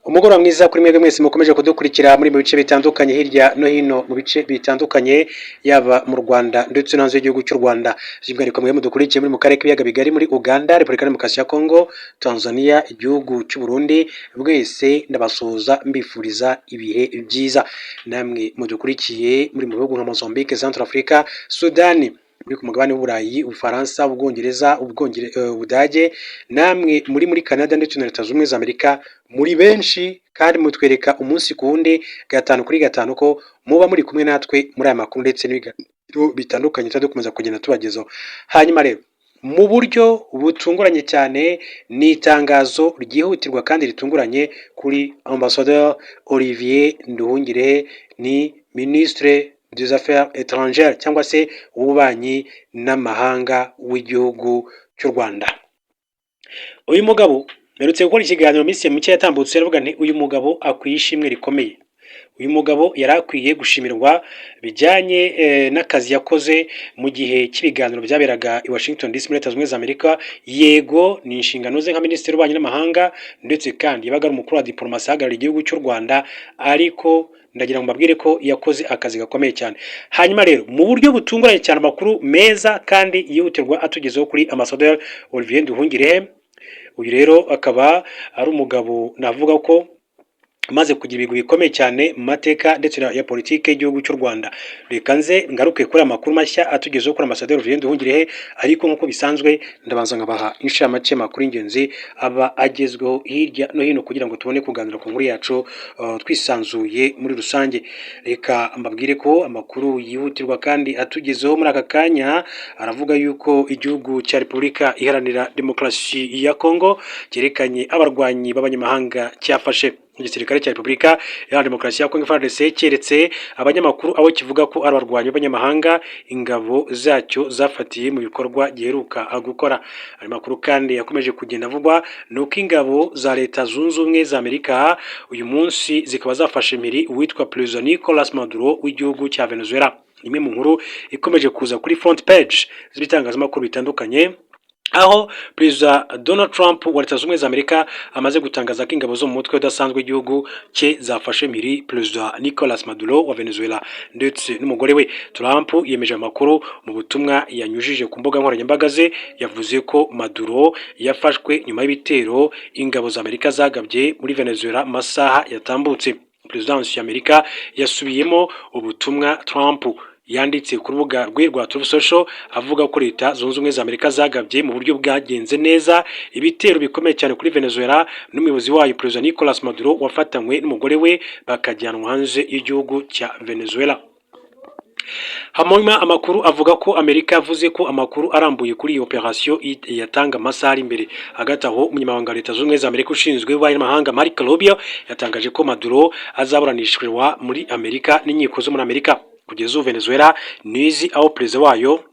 Umugoroba mwiza kuri mwebwe mwese mukomeje kudukurikira muri mu bice bitandukanye, hirya no hino mu bice bitandukanye, yaba mu Rwanda ndetse no hanze y'igihugu cy'u Rwanda. By'umwihariko mwe mudukurikiye muri mu karere k'ibiyaga bigari, muri Uganda, Repubulika Demokarasi ya Kongo, Tanzania, igihugu cy'u Burundi, mwese ndabasuhuza mbifuriza ibihe byiza. Namwe mudukurikiye muri mu bihugu nka Mozambique, Central Africa, Sudani, muri ku mugabane w'Uburayi, Ubufaransa, Ubwongereza, Ubudage, namwe muri Canada ndetse na Leta Zunze Ubumwe za Amerika, muri benshi kandi mutwereka umunsi ku wundi, gatanu kuri gatanu, ko muba muri kumwe natwe muri aya makuru ndetse n'ibiganiro bitandukanye tuba dukomeza kugenda tubagezaho. Hanyuma rero, mu buryo butunguranye cyane, ni itangazo ryihutirwa kandi ritunguranye kuri Ambassadeur Olivier Nduhungirehe, ni Ministre des Affaires étrangères cyangwa se ububanyi n'amahanga w'igihugu cy'u Rwanda. Uyu mugabo mperutse gukora ikiganiro mu minsi mike yatambutse, aravuga nti: "Uyu mugabo akwiye ishimwe rikomeye." Uyu mugabo yari akwiye gushimirwa bijyanye n'akazi yakoze mu gihe cy'ibiganiro byaberaga i Washington DC muri Leta Zunze Ubumwe za Amerika. Yego, ni inshingano ze nka minisitiri w'ububanyi n'amahanga, ndetse kandi yabaga ari umukuru wa diporomasi ahagarariye igihugu cy'u Rwanda, ariko ndagira ngo mbabwire ko yakoze akazi gakomeye cyane. Hanyuma rero, mu buryo butunguranye cyane, amakuru meza kandi yihutirwa atugezeho kuri Ambassadeur Olivier Nduhungirehe. Uyu rero akaba ari umugabo navuga ko amaze kugira ibigwi bikomeye cyane mu mateka ndetse ya politike y'igihugu cy'u Rwanda. Reka nze ngaruke kuri aya makuru mashya atugezeho kuri Ambassadeur Olivier Nduhungirehe, ariko nk'uko bisanzwe ndabanza nkabaha inshamake y'amakuru y'ingenzi aba agezweho hirya no hino, kugira ngo tubone kuganira ku nkuru yacu twisanzuye muri rusange. Reka mbabwire ko amakuru yihutirwa kandi atugezeho muri aka kanya aravuga yuko igihugu cya Repubulika Iharanira Demokarasi ya Kongo cyerekanye abarwanyi b'abanyamahanga cyafashe. Igisirikare cya Repubulika Iharanira Demokarasi ya Kongo, FARDC, keretse abanyamakuru abo kivuga ko ari abarwanyi b'abanyamahanga ingabo zacyo zafatiye mu bikorwa giheruka gukora. Ayo makuru kandi yakomeje kugenda avugwa ni uko ingabo za Leta Zunze Ubumwe za Amerika uyu munsi zikaba zafashe mpiri uwitwa Perezida Nicolas Maduro w'igihugu cya Venezuela. Imwe mu nkuru ikomeje kuza kuri front page z'ibitangazamakuru bitandukanye, aho Perezida Donald Trump wa Leta Zunze Ubumwe za Amerika amaze gutangaza ko ingabo zo mu mutwe udasanzwe w'igihugu cye zafashe mpiri Perezida Nicolas Maduro wa Venezuela ndetse n'umugore we. Trump yemeje amakuru mu butumwa yanyujije ku mbuga nkoranyambaga ze. Yavuze ko Maduro yafashwe nyuma y'ibitero ingabo za Amerika zagabye muri Venezuela mu masaha yatambutse. Perezidansi ya Amerika yasubiyemo ubutumwa Trump yanditse ku rubuga rwe rwa Truth Social, avuga ko Leta Zunze Ubumwe za Amerika zagabye mu buryo bwagenze neza ibitero bikomeye cyane kuri Venezuela n'umuyobozi wayo Perezida Nicolas Maduro wafatanywe n'umugore we bakajyanwa hanze y'igihugu cya Venezuela. Hanyuma amakuru avuga ko Amerika yavuze ko amakuru arambuye kuri iyi operasiyo yatanga amasaha ari imbere. Hagati aho, umunyamabanga wa Leta Zunze Ubumwe za Amerika ushinzwe ububanyi n'amahanga, Marco Rubio, yatangaje ko Maduro azaburanishirizwa muri Amerika n'inkiko zo muri Amerika. Kugeza ubu Venezuela ntizi aho perezida wayo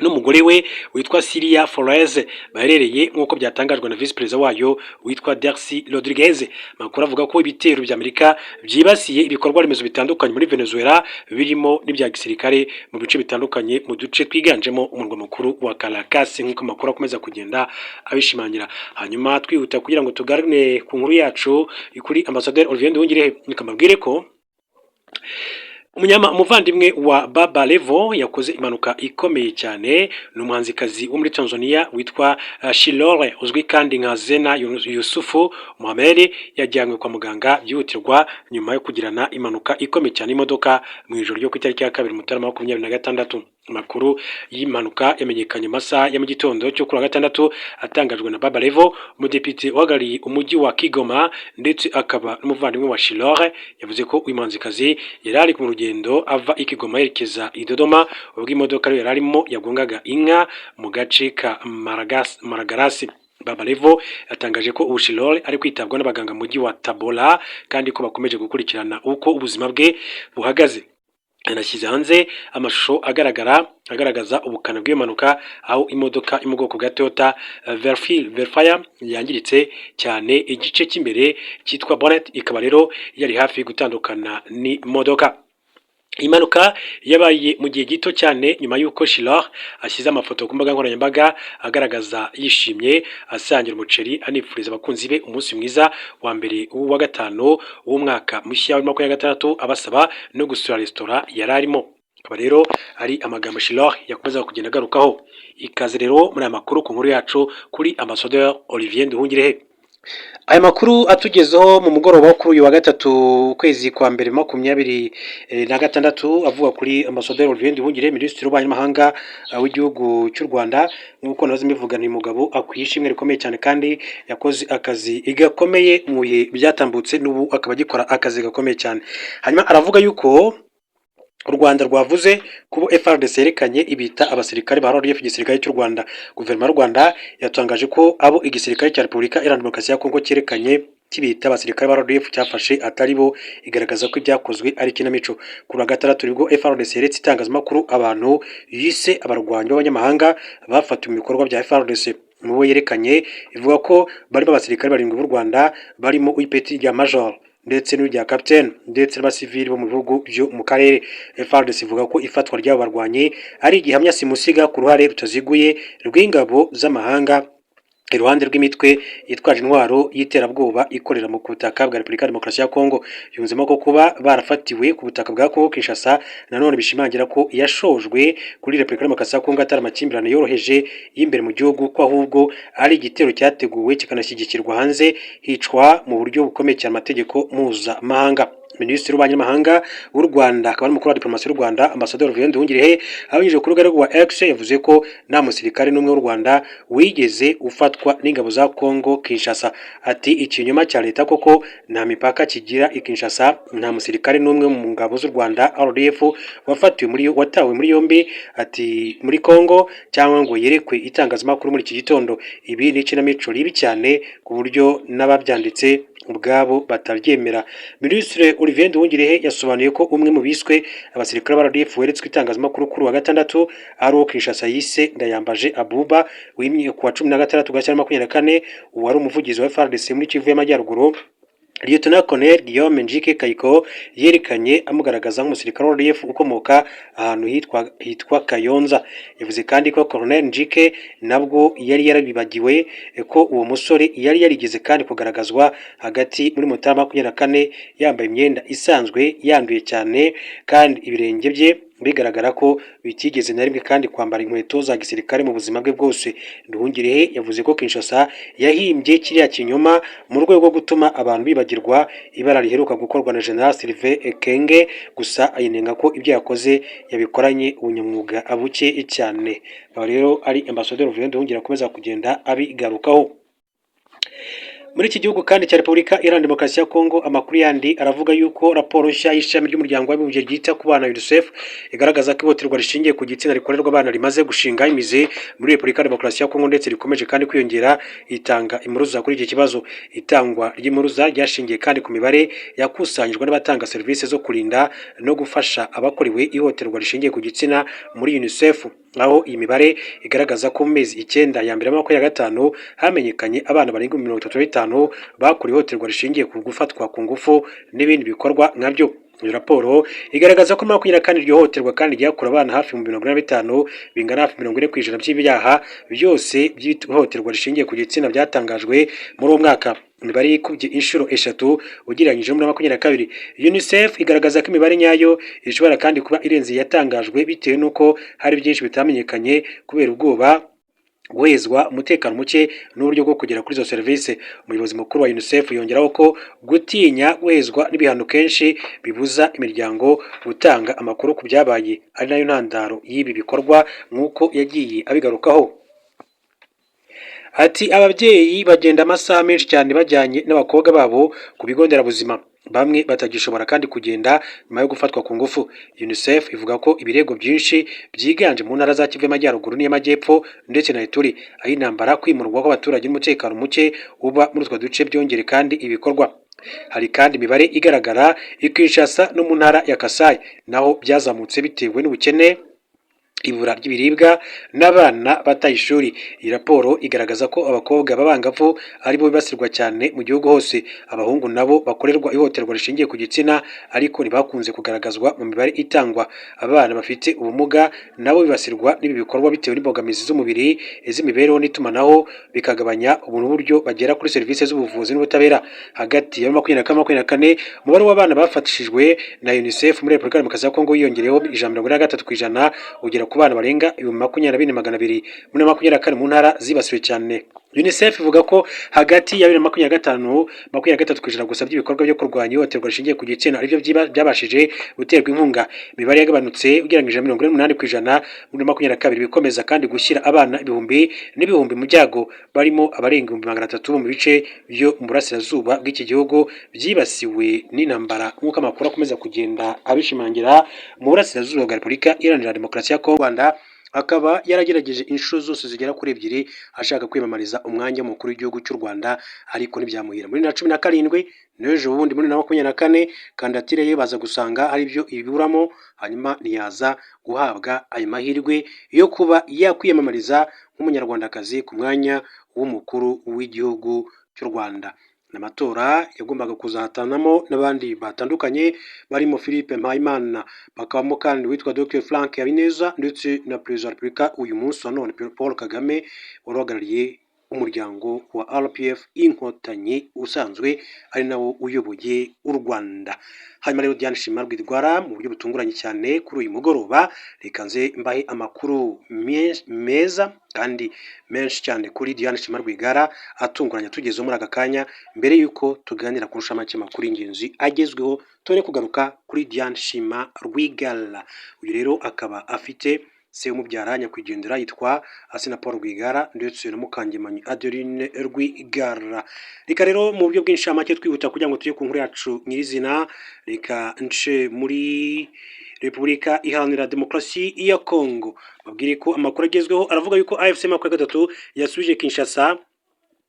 n'umugore we witwa Cilia Flores baherereye, nk'uko byatangajwe na visi perezida wayo witwa Delcy Rodriguez. Amakuru avuga ko ibitero bya Amerika byibasiye ibikorwa remezo bitandukanye muri Venezuela, birimo n'ibya gisirikare mu bice bitandukanye, mu duce twiganjemo umurwa mukuru wa Caracas, nk'uko amakuru akomeza kugenda abishimangira. Hanyuma twihuta kugira ngo tugarane ku nkuru yacu kuri Ambasaderi Olivier Nduhungirehe, nikamabwire ko umuvandimwe wa Baba Levo yakoze impanuka ikomeye cyane. Ni umuhanzikazi wo muri Tanzania witwa Shilole, uzwi kandi nka Zena Yusufu Mohamed, yajyanywe kwa muganga byihutirwa nyuma yo kugirana impanuka ikomeye cyane y'imodoka mu ijoro ryo ku itariki ya 2 Mutarama 2026. Amakuru y'impanuka yamenyekanye mu masaha ya mu gitondo cyo kuri wa gatandatu, atangajwe na Baba Levo, umudepite uhagarariye umujyi wa Kigoma ndetse akaba n'umuvandimwe wa Shilore. Yavuze ko uyu muhanzikazi yari ari mu rugendo ava i Kigoma yerekeza i Dodoma ubwo imodoka yari arimo yagongaga inka mu gace ka Maragarasi. Baba Levo yatangaje ko ubu Shilore ari kwitabwaho n'abaganga mu mujyi wa Tabora, kandi ko bakomeje gukurikirana uko ubuzima bwe buhagaze. Yanashyize hanze amashusho agaragaza ubukana bw'iyo mpanuka, aho imodoka yo mu bwoko bwa Toyota Vellfire yangiritse cyane igice cy'imbere cyitwa bonnet, ikaba rero yari hafi gutandukana n'imodoka. Impanuka yabaye mu gihe gito cyane nyuma y'uko Schiller ashyize amafoto ku mbuga nkoranyambaga agaragaza yishimye, asangira umuceri, anifuriza abakunzi be umunsi mwiza wa mbere w'uwa gatanu w'umwaka mushya wa 2026, abasaba no gusura resitora yari arimo. Akaba rero ari amagambo Schiller yakomeza kugenda agarukaho. Ikaze rero muri aya makuru ku nkuru yacu kuri Ambassadeur Olivier Nduhungirehe. Aya makuru atugezeho mu mugoroba wo kuri uyu wa gatatu, ukwezi kwa mbere, 2026, avuga kuri Ambassadeur Olivier Nduhungirehe, Minisitiri w'Ububanyi n'Amahanga w'igihugu cy'u Rwanda. Nk'uko nahoze mbivuga, ni umugabo akwiye ishimwe rikomeye cyane kandi yakoze akazi gakomeye mu bihe byatambutse, n'ubu akaba agikora akazi gakomeye cyane. Hanyuma aravuga yuko u Rwanda rwavuze kubo FARDC yerekanye ibita abasirikare ba RDF igisirikare cy'u Rwanda. Guverinoma y'u Rwanda yatangaje ko abo igisirikare cya Repubulika Iharanira Demokarasi ya Kongo cyerekanye kibita abasirikare ba RDF cyafashe atari bo, igaragaza ko ibyakozwe ari ikinamico. Kuri wa gatandatu nibwo FARDC yeretse itangazamakuru abantu yise abarwanyi b'abanyamahanga bafatiwe mu bikorwa bya FARDC. Mu bo yerekanye, ivuga ko barimo abasirikare barindwi b'u Rwanda, barimo ipeti rya Major ndetse n'irya Captain, ndetse n'abasivili bo mu bihugu byo mu karere. FARDC ivuga ko ifatwa ry'abo barwanyi ari igihamya simusiga ku ruhare rutaziguye rw'ingabo z'amahanga iruhande rw'imitwe yitwaje intwaro y'iterabwoba ikorera mu butaka bwa Repubulika ya Demokarasi ya Kongo. Yunzemo ko kuba barafatiwe ku butaka bwa Kongo Kinshasa nanone bishimangira ko yashojwe kuri Repubulika ya Demokarasi ya Kongo atari amakimbirane yoroheje y'imbere mu gihugu, ko ahubwo ari igitero cyateguwe kikanashyigikirwa hanze, hicwa mu buryo bukomeye cyane amategeko mpuzamahanga. Minisitiri w'Ububanyi n'Amahanga w'u Rwanda akaba n'umukuru wa diplomasi y'u Rwanda, Ambasaderi Olivier Nduhungirehe, abinyujije ku rubuga rwa X, yavuze ko nta musirikare n'umwe w'u Rwanda wigeze ufatwa n'ingabo za Congo Kinshasa. Ati: "Ikinyoma cya leta koko nta mipaka kigira i Kinshasa. Nta musirikare n'umwe mu ngabo z'u Rwanda RDF wafatiwe muri watawe muri yombi, ati, muri Congo cyangwa ngo yerekwe itangazamakuru muri iki gitondo. Ibi ni ikinamico ribi cyane ku buryo n'ababyanditse ubwabo bataryemera." Minisitiri Olivier Nduhungirehe yasobanuye ko umwe mu biswe abasirikare ba RDF weretswe itangazamakuru kuri uwa gatandatu ari uwo Kinshasa yise Ndayambaje Abuba, wimye ku wa 16 Gashyantare 24, uwari umuvugizi wa FARDC muri Kivu y'Amajyaruguru, Lieutenant Colonel Guillaume Njike Kayiko, yerekanye amugaragaza nk'umusirikare wa RDF ukomoka ahantu hitwa Kayonza. Yavuze kandi ko Colonel Njike nabwo yari yarabibagiwe ko uwo musore yari yarigeze kandi kugaragazwa hagati muri Mutarama 24 yambaye imyenda isanzwe yanduye cyane, kandi ibirenge bye bigaragara ko bitigeze na rimwe kandi kwambara inkweto za gisirikare mu buzima bwe bwose. Nduhungirehe yavuze ko Kinshasa yahimbye kiriya kinyoma mu rwego rwo gutuma abantu bibagirwa ibara riheruka gukorwa na General Sylvain Ekenge, gusa ayinenga ko ibyo yakoze yabikoranye ubunyamwuga buke cyane. Akaba rero ari Ambasaderi Olivier Nduhungirehe akomeza kugenda abigarukaho. Muri iki gihugu kandi cya Repubulika Iharanira Demokarasi ya Kongo, amakuru yandi aravuga yuko raporo nshya y'ishami ry'Umuryango w'Abibumbye ryita ku bana, UNICEF, igaragaza ko ihohoterwa rishingiye ku gitsina rikorerwa abana rimaze gushinga imizi muri Repubulika ya Demokarasi ya Kongo ndetse rikomeje kandi kwiyongera, itanga impuruza kuri iki kibazo. Itangwa ry'impuruza ryashingiye kandi ku mibare yakusanyijwe n'abatanga serivisi zo kurinda no gufasha abakorewe ihohoterwa rishingiye ku gitsina muri UNICEF, aho iyi mibare igaragaza ko mu mezi 9 ya mbere ya 2025 hamenyekanye abana barenga 35 bakorewe ihohoterwa rishingiye ku gufatwa ku ngufu n'ibindi bikorwa nkabyo. Iyo raporo igaragaza ko muri 24 iryo hohoterwa kandi ryakorewe abana hafi mu 45, bingana hafi 40% by'ibyaha byose by'ihohoterwa rishingiye ku gitsina byatangajwe muri uwo mwaka, imibare yikubye inshuro eshatu ugereranyije muri 22. UNICEF igaragaza ko imibare nyayo ishobora kandi kuba irenze iyatangajwe bitewe n'uko hari byinshi bitamenyekanye kubera ubwoba, guhezwa, umutekano muke n'uburyo bwo kugera kuri izo serivisi. Umuyobozi mukuru wa UNICEF yongeraho ko gutinya guhezwa n'ibihano kenshi bibuza imiryango gutanga amakuru ku byabaye, ari nayo ntandaro y'ibi bikorwa, nk'uko yagiye abigarukaho. Ati: "Ababyeyi bagenda amasaha menshi cyane bajyanye n'abakobwa babo ku bigo nderabuzima, bamwe batagishobora kandi kugenda nyuma yo gufatwa ku ngufu." UNICEF ivuga ko ibirego byinshi byiganje mu ntara za Kivu y'Amajyaruguru n'iy'Amajyepfo ndetse na Ituri, aho intambara, kwimurwa kw'abaturage n'umutekano muke uba muri utwo duce byongere kandi ibikorwa. Hari kandi imibare igaragara i Kinshasa no mu ntara ya Kasai, naho byazamutse bitewe n'ubukene. Ibura ry'ibiribwa n'abana bataye ishuri. Iyi raporo igaragaza ko abakobwa b'abangavu aribo bibasirwa cyane mu gihugu hose. Abahungu nabo bakorerwa ihohoterwa rishingiye ku gitsina, ariko ntibakunze kugaragazwa mu mibare itangwa. Abana bafite ubumuga nabo bibasirwa n'ibi bikorwa bitewe n'imbogamizi z'umubiri, iz'imibereho n'itumanaho, bikagabanya uburyo bagera kuri serivisi z'ubuvuzi n'ubutabera. Hagati ya 2024, umubare w'abana bafatishijwe na UNICEF muri Repubulika ya Demokarasi ya Kongo wiyongereyeho 143% ugera ku bana barenga 24,200 muri 24 mu ntara zibasiwe cyane. UNICEF ivuga ko hagati ya 2025, 23% gusa by'ibikorwa byo kurwanya ihohoterwa rishingiye ku gitsina aribyo byabashije guterwa inkunga. Imibare yagabanutse ugereranyije na 48% muri 22. Bikomeza kandi gushyira abana ibihumbi n'ibihumbi mu byago, barimo abarenga 300,000 bo mu bice byo mu burasirazuba bw'iki gihugu byibasiwe n'intambara, nk'uko amakuru akomeza kugenda abishimangira mu burasirazuba bwa Repubulika Iharanira Demokarasi ya Kongo. Rwanda akaba yaragerageje inshuro zose zigera kuri ebyiri ashaka kwiyamamariza umwanya w'umukuru w'igihugu cy'u Rwanda, ariko ntibyamuhira. Muri 2017 n'ejo bundi muri 2024, kandidatire ye baza gusanga hari ibyo ibiburamo, hanyuma ntiyaza guhabwa ayo mahirwe yo kuba yakwiyamamariza nk'umunyarwandakazi ku mwanya w'umukuru w'igihugu cy'u Rwanda. Ni amatora yagombaga kuzahatanamo n'abandi batandukanye barimo Philippe Mpayimana, bakabamo kandi uwitwa Dr Frank Habineza ndetse na Perezida wa Repubulika uyu munsi wa none Paul Kagame, wari uhagarariye umuryango wa RPF Inkotanyi usanzwe ari nawo uyoboye u Rwanda. Hanyuma rero Diane Shima Rwigara, mu buryo butunguranye cyane kuri uyu mugoroba, reka nze mbahe amakuru meza kandi menshi cyane kuri Diane Shima Rwigara atunguranye tugezeho muri aka kanya. Mbere y'uko tuganira ku nshamake makuru y'ingenzi agezweho, tubone kugaruka kuri Diane Shima Rwigara. Uyu rero akaba afite se umubyara nyakwigendera yitwa Assinapol Rwigara ndetse na Mukangemanyi Adeline Rwigara. Reka rero mu buryo bw'inshamake twihuta kugira ngo tujye ku nkuru yacu nyirizina, reka nce muri Repubulika Iharanira Demokarasi ya Kongo, babwire ko amakuru agezweho aravuga yuko AFC 23 yasubije Kinshasa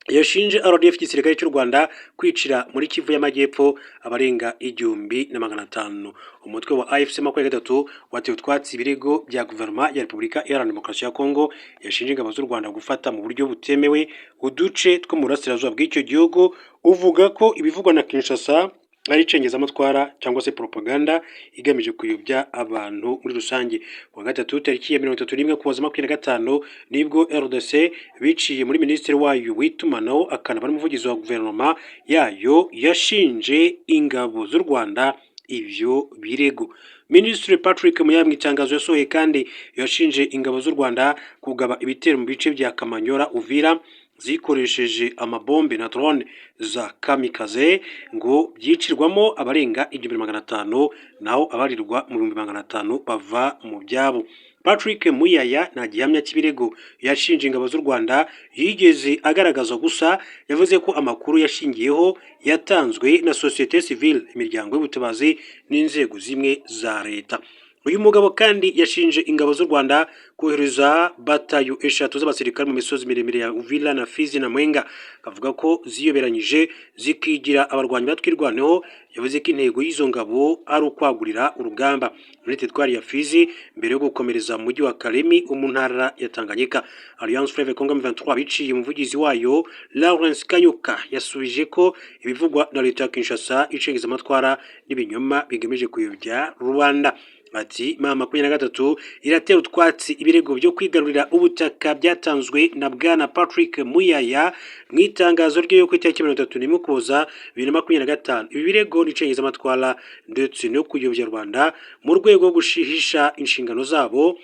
yashinje RDF, igisirikare cy'u Rwanda, kwicira muri Kivu y'Amajyepfo abarenga 1500. Umutwe wa AFC 23 watewe utwatsi ibirego bya guverinoma ya Repubulika Iharanira Demokarasi ya Kongo yashinje ingabo z'u Rwanda gufata mu buryo butemewe uduce two mu burasirazuba bw'icyo gihugu, uvuga ko ibivugwa na Kinshasa ari icengezamatwara cyangwa se propaganda igamije kuyobya abantu muri rusange. Kuwa gatatu tariki ya 31 Ukuboza 25, nibwo RDC biciye muri minisitiri wayo w'itumanaho akanaba n'umuvugizi wa guverinoma yayo yashinje ingabo z'u Rwanda ibyo birego. Minisitiri Patrick Muyaya mu itangazo yasohoye kandi yashinje ingabo z'u Rwanda kugaba ibitero mu bice bya Kamanyola, Uvira, zikoresheje amabombe na drone za kamikaze, ngo byicirwamo abarenga 1500, naho abarirwa mu 500,000 bava mu byabo. Patrick Muyaya nta gihamya cy'ibirego yashinje ingabo z'u Rwanda yigeze agaragaza, gusa yavuze ko amakuru yashingiyeho yatanzwe na sosiyete sivile, imiryango y'ubutabazi n'inzego zimwe za leta. Uyu mugabo kandi yashinje ingabo z'u Rwanda kohereza batayo eshatu z'abasirikare mu misozi miremire ya Uvira na Fizi na Mwenga, avuga ko ziyoberanyije zikigira abarwanyi ba Twirwaneho. Yavuze ko intego y'izo ngabo ari ukwagurira urugamba muri teritwari ya Fizi mbere yo gukomereza mu mujyi wa Kalemi wo mu ntara ya Tanganyika. Alliance Fleuve Congo M23 biciye umuvugizi wayo Lawrence Kanyuka yasubije ko ibivugwa na leta ya Kinshasa icengezamatwara n'ibinyoma bigamije kuyobya rubanda. Ati: "M 23 iratera utwatsi ibirego byo kwigarurira ubutaka byatanzwe na bwana Patrick Muyaya mu itangazo rye yo ku itariki 31 Ukuboza 2025. Ibi birego ni icengezamatwara ndetse no kuyobya rubanda mu rwego rwo gushihisha inshingano zabo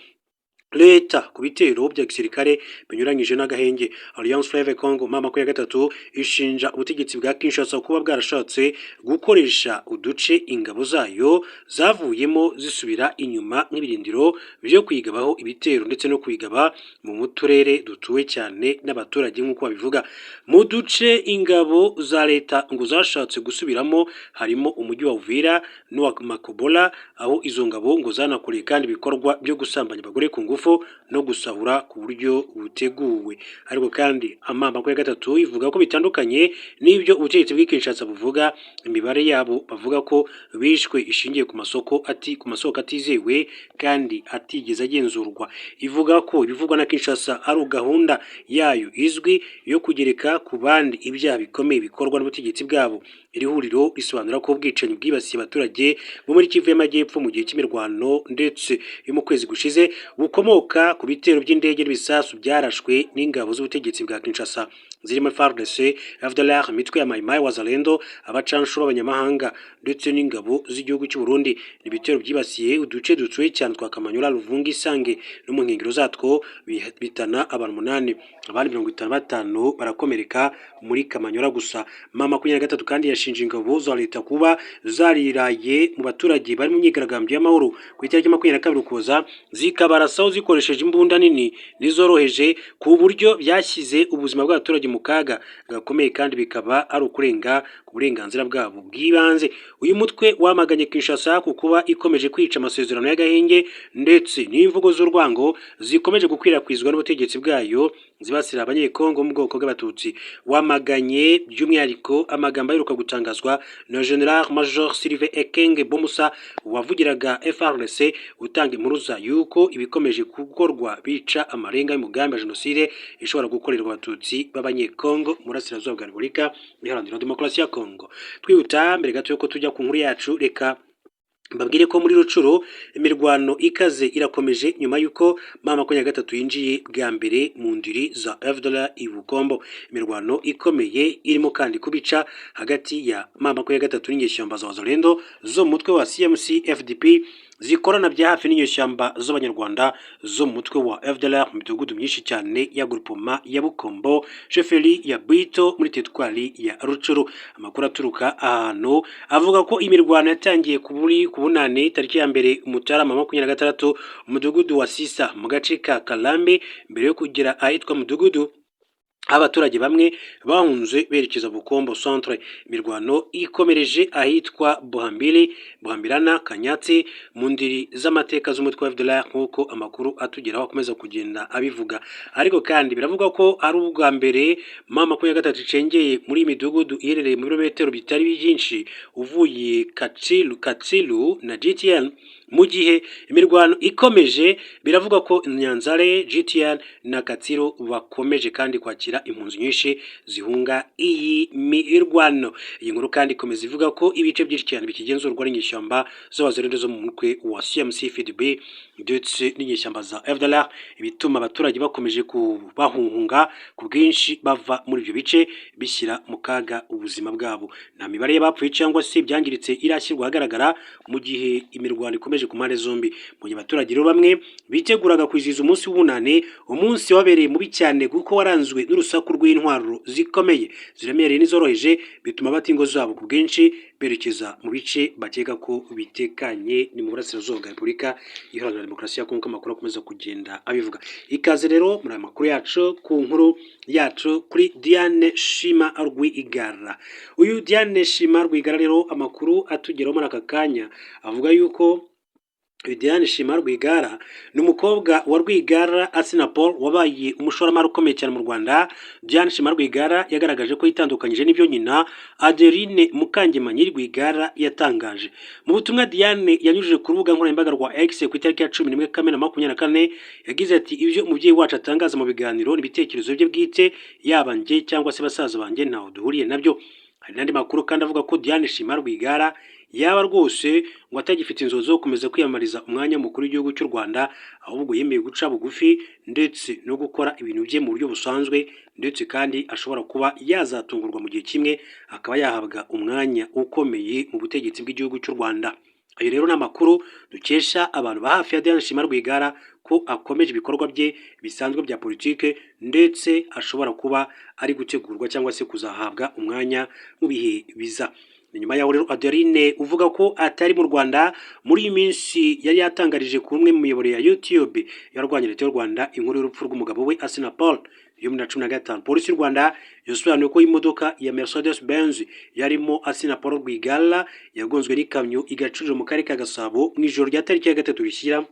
leta ku bitero bya gisirikare binyuranyije n'agahenge." Alliance Fleuve Congo M 23 ishinja ubutegetsi bwa Kinshasa kuba bwarashatse gukoresha uduce ingabo zayo zavuyemo zisubira inyuma nk'ibirindiro byo kwigabaho ibitero ndetse no kwigaba mu turere dutuwe cyane n'abaturage, nk'uko babivuga. Mu duce ingabo za leta ngo zashatse gusubiramo harimo umujyi wa Uvira n'uwa Makobola, aho izo ngabo ngo zanakoreye kandi ibikorwa byo gusambanya abagore ku ngufu. ngufu no gusahura ku buryo buteguwe. Ariko kandi M23 ivuga ko bitandukanye n'ibyo ubutegetsi bw'i Kinshasa buvuga. Imibare yabo bavuga ko bishwe ishingiye ku masoko atizewe kandi atigeze agenzurwa. Ivuga ko ibivugwa na Kinshasa ari gahunda yayo izwi yo kugereka ku bandi ibyaha bikomeye bikorwa n'ubutegetsi bwabo. Iri huriro risobanura ko ubwicanyi bwibasiye abaturage bo muri Kivu y'Amajyepfo mu gihe cy'imirwano ndetse yo mu kwezi gushize bukomoka ku bitero by'indege n'ibisasu byarashwe n'ingabo z'ubutegetsi bwa Kinshasa zirimo FARDC, FDLR, imitwe ya Mai Mai, Wazalendo, abacanshuro b'abanyamahanga ndetse n'ingabo z'igihugu cy'u Burundi. Ni ibitero byibasiye uduce dutuwe cyane twa Kamanyola, Luvungi, Sange no mu nkengero zatwo, bihitana abantu 8, abandi 55 barakomereka muri Kamanyola gusa. M23 kandi yashinje ingabo za leta kuba zariraye mu baturage bari mu myigaragambyo y'amahoro ku itariki 22 Ukuboza, zikabarasaho zikoresheje imbunda nini n'izoroheje ku buryo byashyize ubuzima bw'abaturage mu kaga gakomeye, kandi bikaba ari ukurenga ku burenganzira bwabo bw'ibanze. Uyu mutwe wamaganye Kinshasa ku kuba ikomeje kwica amasezerano y'agahenge ndetse n'imvugo z'urwango zikomeje gukwirakwizwa n'ubutegetsi bwayo zibasira Abanyekongo mu bwoko bw'Abatutsi. Wamaganye by'umwihariko amagambo aheruka gutangazwa na General Major Sylvain Ekenge Bomusa wavugiraga FARDC, utanga impuruza y'uko ibikomeje gukorwa bica amarenga y'umugambi wa jenoside ishobora gukorerwa Abatutsi b'Abanyekongo mu burasirazuba bwa Repubulika Iharanira Demokarasi ya Kongo. Twihuta, mbere gato yuko tujya ku nkuru yacu, reka mbabwire ko muri Rutshuru imirwano ikaze irakomeje nyuma y'uko M23 yinjiye bwa mbere mu ndiri za FDLR i Bukombo. Imirwano ikomeye irimo kandi kubica hagati ya M23 n'inyeshyamba za Wazalendo zo mu mutwe wa CMC FDP zikorana bya hafi n'inyeshyamba z'Abanyarwanda zo mu mutwe wa FDLR mu midugudu myinshi cyane ya groupement ya Bukombo, chefferie ya Bwito, muri teritwari ya Rutshuru. Amakuru aturuka ahantu avuga ko imirwano yatangiye ku bunani tariki ya 1 Mutarama 26, umudugudu wa Sisa mu gace ka Kalambi, mbere yo kugera ahitwa Mudugudu, abaturage bamwe bahunze berekeza Bukombo centre. Imirwano ikomereje ahitwa Buhambiri, Buhambirana, Kanyatsi, mu ndiri z'amateka z'umutwe wa FDLR, nk'uko amakuru atugeraho akomeza kugenda abivuga. Ariko kandi biravuga ko ari ubwa mbere M23 icengeye muri iyi midugudu iherereye mu birometero bitari byinshi uvuye Katsilu na GTN. Mu gihe imirwano ikomeje, biravuga ko Nyanzare, GTN na Katsiro bakomeje kandi kwakira impunzi nyinshi zihunga iyi mirwano. Iyi nkuru kandi ikomeza ivuga ko ibice byinshi cyane bikigenzurwa n'inyeshyamba z'Abazalendo zo mu mutwe wa CMC FDB ndetse n'inyeshyamba za FDLR, ibituma abaturage bakomeje kubahunga ku bwinshi bava muri ibyo bice, bishyira mu kaga ubuzima bwabo. Nta mibare y'abapfuye cyangwa se ibyangiritse irashyirwa ahagaragara mu gihe imirwano ikomeje ku mpande zombi. Mu gihe abaturage rero bamwe biteguraga kwizihiza umunsi w'ubunane, umunsi wabereye mubi cyane kuko waranzwe n'urusaku rw'intwaro zikomeye, ziremereye n'izoroheje, bituma bata ingo zabo ku bwinshi berekeza mu bice bakeka ko bitekanye, ni mu burasirazuba bwa Repubulika Iharanira Demokarasi ya Kongo, amakuru akomeza kugenda abivuga. Ikaze rero muri aya makuru yacu, ku nkuru yacu kuri Diane Shima Rwigara. Uyu Diane Shima Rwigara rero, amakuru atugeraho muri aka kanya avuga yuko Diane Shima Rwigara ni umukobwa wa Rwigara Assinapol wabaye umushoramari ukomeye cyane mu Rwanda. Diane Shima Rwigara yagaragaje ko yitandukanyije n'ibyo nyina Adeline Mukangemanyi Rwigara yatangaje. Mu butumwa Diane yanyujije ku rubuga nkoranyambaga rwa X ku itariki ya 11 Kamena 24, yagize ati: "Ibyo umubyeyi wacu atangaza mu biganiro n'ibitekerezo bye bwite, yaba njye cyangwa se basaza banjye ntaho duhuriye nabyo." Hari n'andi makuru kandi avuga ko Diane Shima Rwigara yaba rwose ngo atagifite inzozi zo gukomeza kwiyamamariza umwanya mukuru w'igihugu cy'u Rwanda, ahubwo yemeye guca bugufi ndetse no gukora ibintu bye mu buryo busanzwe, ndetse kandi ashobora kuba yazatungurwa mu gihe kimwe akaba yahabwa umwanya ukomeye mu butegetsi bw'igihugu cy'u Rwanda. Ayo rero ni amakuru dukesha abantu ba hafi ya Diane Shima Rwigara ko akomeje ibikorwa bye bisanzwe bya politike, ndetse ashobora kuba ari gutegurwa cyangwa se kuzahabwa umwanya mu bihe biza. Ni nyuma yaho rero Adeline, uvuga ko atari mu Rwanda muri iyi minsi, yari yatangarije ku umwe mu miyoboro ya YouTube yarwanya leta y'u Rwanda inkuru y'urupfu rw'umugabo we Assinapol yo muri 2015. Polisi y'u Rwanda yasobanuye ko imodoka ya Mercedes Benz yarimo Assinapol Rwigara yagonzwe n'ikamyo igacurira mu karere ka Gasabo mu ijoro rya tariki ya 3 rishyira.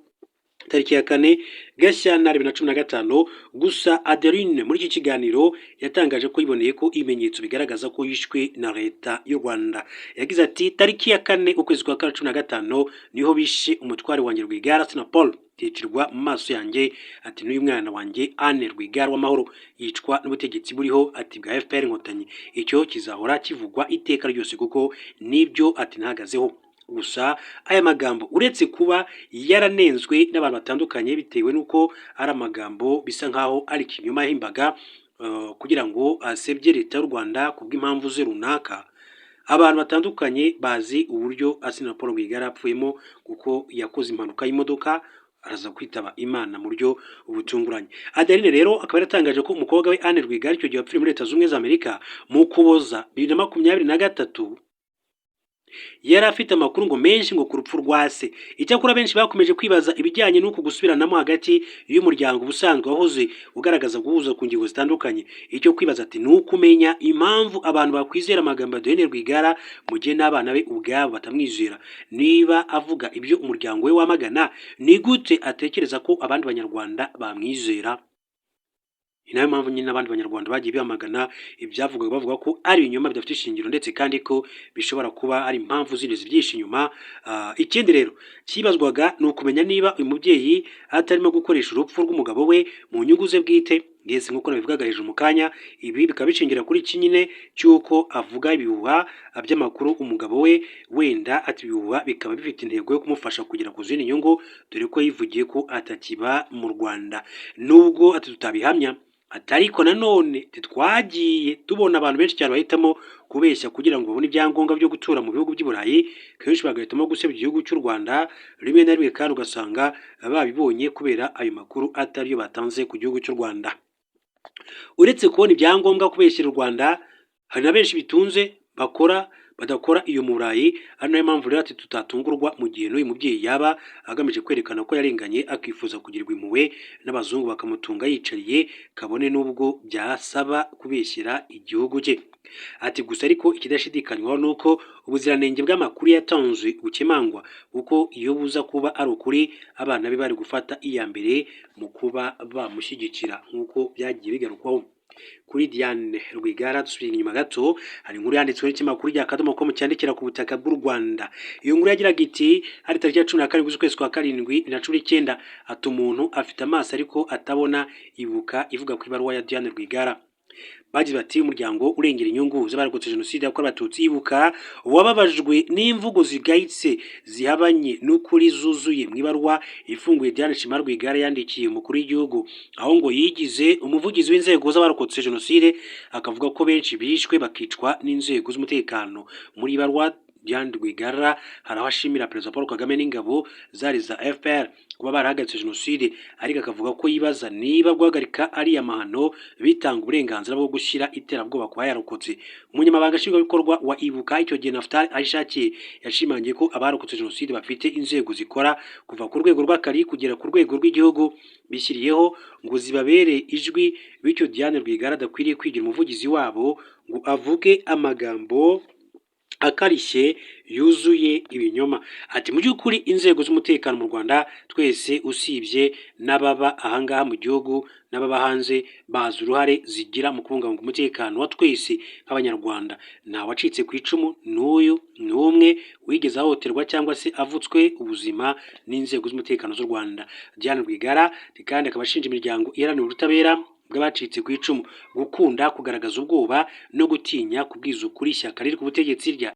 Tariki ya 4 Gashyantare 2015. Gusa Adeline muri iki kiganiro yatangaje ko yiboneye ko ibimenyetso bigaragaza ko yishwe na Leta y'u Rwanda. Yagize ati: "Tariki ya 4 ukwezi kwa 15 niho bishe umutware wanjye Rwigara Assinapol, yicirwa mu maso yanjye." Ati: "N'uyu mwana wanjye Anne Rwigara w'amahoro yicwa n'ubutegetsi buriho," ati, "bwa FPR Inkotanyi. Icyo kizahora kivugwa iteka ryose kuko nibyo," ati, "ntahagazeho." Gusa aya magambo, uretse kuba yaranenzwe n'abantu batandukanye bitewe n'uko ari amagambo bisa nkaho ari ikinyoma yahimbaga kugira ngo asebye Leta y'u Rwanda ku bw'impamvu ze runaka, abantu batandukanye bazi uburyo Assinapol Rwigara yapfuyemo, kuko yakoze impanuka y'imodoka araza kwitaba Imana mu buryo butunguranye. Adeline rero akaba yaratangaje ko umukobwa we Anne Rwigara icyo gihe wapfiriye muri Leta Zunze Ubumwe za Amerika mu Ukuboza 2023 yari afite amakuru ngo menshi ngo ku rupfu rwa se. Icyakora benshi bakomeje kwibaza ibijyanye n'uku gusubiranamo hagati y'umuryango ubusanzwe wahoze ugaragaza guhuza ku ngingo zitandukanye. Icyo kwibaza, ati, ni ukumenya impamvu abantu bakwizera amagambo ya Adeline Rwigara mu gihe n'abana be ubwabo batamwizera. Niba avuga ibyo umuryango we wamagana, ni gute atekereza ko abandi Banyarwanda bamwizera? Ni nayo mpamvu nyine n'abandi Banyarwanda bagiye bamagana ibyavugwaga, bavuga ko ari ibinyoma bidafite ishingiro, ndetse kandi ko bishobora kuba ari impamvu zindi zibyihishe inyuma. Ikindi rero cyibazwaga ni ukumenya niba uyu mubyeyi atarimo gukoresha urupfu rw'umugabo we mu nyungu ze bwite. Ndetse nk'uko nabivugaga hejuru mu kanya, ibi bikaba bishingira kuri iki nyine cy'uko avuga ibihuha by'amakuru umugabo we wenda ati, ibihuha bikaba bifite intego yo kumufasha kugera ku zindi nyungu, dore ko yivugiye ko atakiba mu Rwanda. Nubwo ati tutabihamya, ati ariko nanone twagiye tubona abantu benshi cyane bahitamo kubeshya kugira ngo babone ibyangombwa byo gutura mu bihugu by'i Burayi, kenshi bagahitamo gusebya igihugu cy'u Rwanda rimwe na rimwe, kandi ugasanga babibonye kubera ayo makuru atariyo batanze ku gihugu cy'u Rwanda. Uretse kubona ibyangombwa, kubeshyira u Rwanda, hari na benshi bitunze bakora badakora iyo mu Burayi. Ari nayo mpamvu rero ati tutatungurwa mu gihe n'uyu mubyeyi yaba agamije kwerekana ko yarenganye, akifuza kugirirwa impuhwe n'abazungu bakamutunga yicariye, kabone n'ubwo byasaba kubeshyira igihugu cye. Ati gusa ariko ikidashidikanywaho ni uko ubuziranenge bw'amakuru yatanzwe bukemangwa, kuko iyo buza kuba ari ukuri abana be bari gufata iya mbere mu kuba bamushyigikira, nk'uko byagiye bigarukwaho. Kuri Diane Rwigara, dusubiye inyuma gato, hari inkuru yanditswe n'ikinyamakuru rya Akadomo com cyandikira ku butaka bw'u Rwanda. Iyo nkuru yagiraga iti: hari tariki ya 17 z'ukwezi kwa karindwi 2019, ati umuntu afite amaso ariko atabona. Ibuka ivuga ku ibaruwa ya Diane Rwigara. Bagize bati: "Umuryango urengera inyungu z'abarokotse Jenoside yakorewe Abatutsi Ibuka wababajwe n'imvugo zigayitse zihabanye n'ukuri zuzuye mu ibaruwa ifunguye Diane Shima Rwigara yandikiye umukuru w'igihugu, aho ngo yigize umuvugizi w'inzego z'abarokotse Jenoside, akavuga ko benshi bishwe bakicwa n'inzego z'umutekano." Muri ibaruwa Diane Rwigara hari aho ashimira Perezida Paul Kagame n'ingabo zari za FPR kuba barahagaritse Jenoside, ariko akavuga ko yibaza niba guhagarika ariya mahano bitanga uburenganzira bwo gushyira iterabwoba ku bayarokotse. Umunyamabanga Nshingwabikorwa wa Ibuka icyo gihe, Naftali Ahishakiye, yashimangiye ko abarokotse Jenoside bafite inzego zikora kuva ku rwego rw'akagari kugera ku rwego rw'igihugu bishyiriyeho ngo zibabere ijwi, bityo Diane Rwigara adakwiriye kwigira umuvugizi wabo ngo avuge amagambo akarishye yuzuye ibinyoma. Ati mu by'ukuri inzego z'umutekano mu Rwanda twese, usibye n'ababa ahangaha mu gihugu n'ababa hanze, bazi uruhare zigira mu kubungabunga umutekano wa twese nk'Abanyarwanda. Nta wacitse ku icumu n'uyu n'umwe wigeze ahohoterwa cyangwa se avutswe ubuzima n'inzego z'umutekano z'u Rwanda. Diane Rwigara kandi akaba ashinja imiryango iharanira ubutabera bw'abacitse ku icumu gukunda kugaragaza ubwoba no gutinya kubwiza ukuri ishyaka riri ku butegetsi rya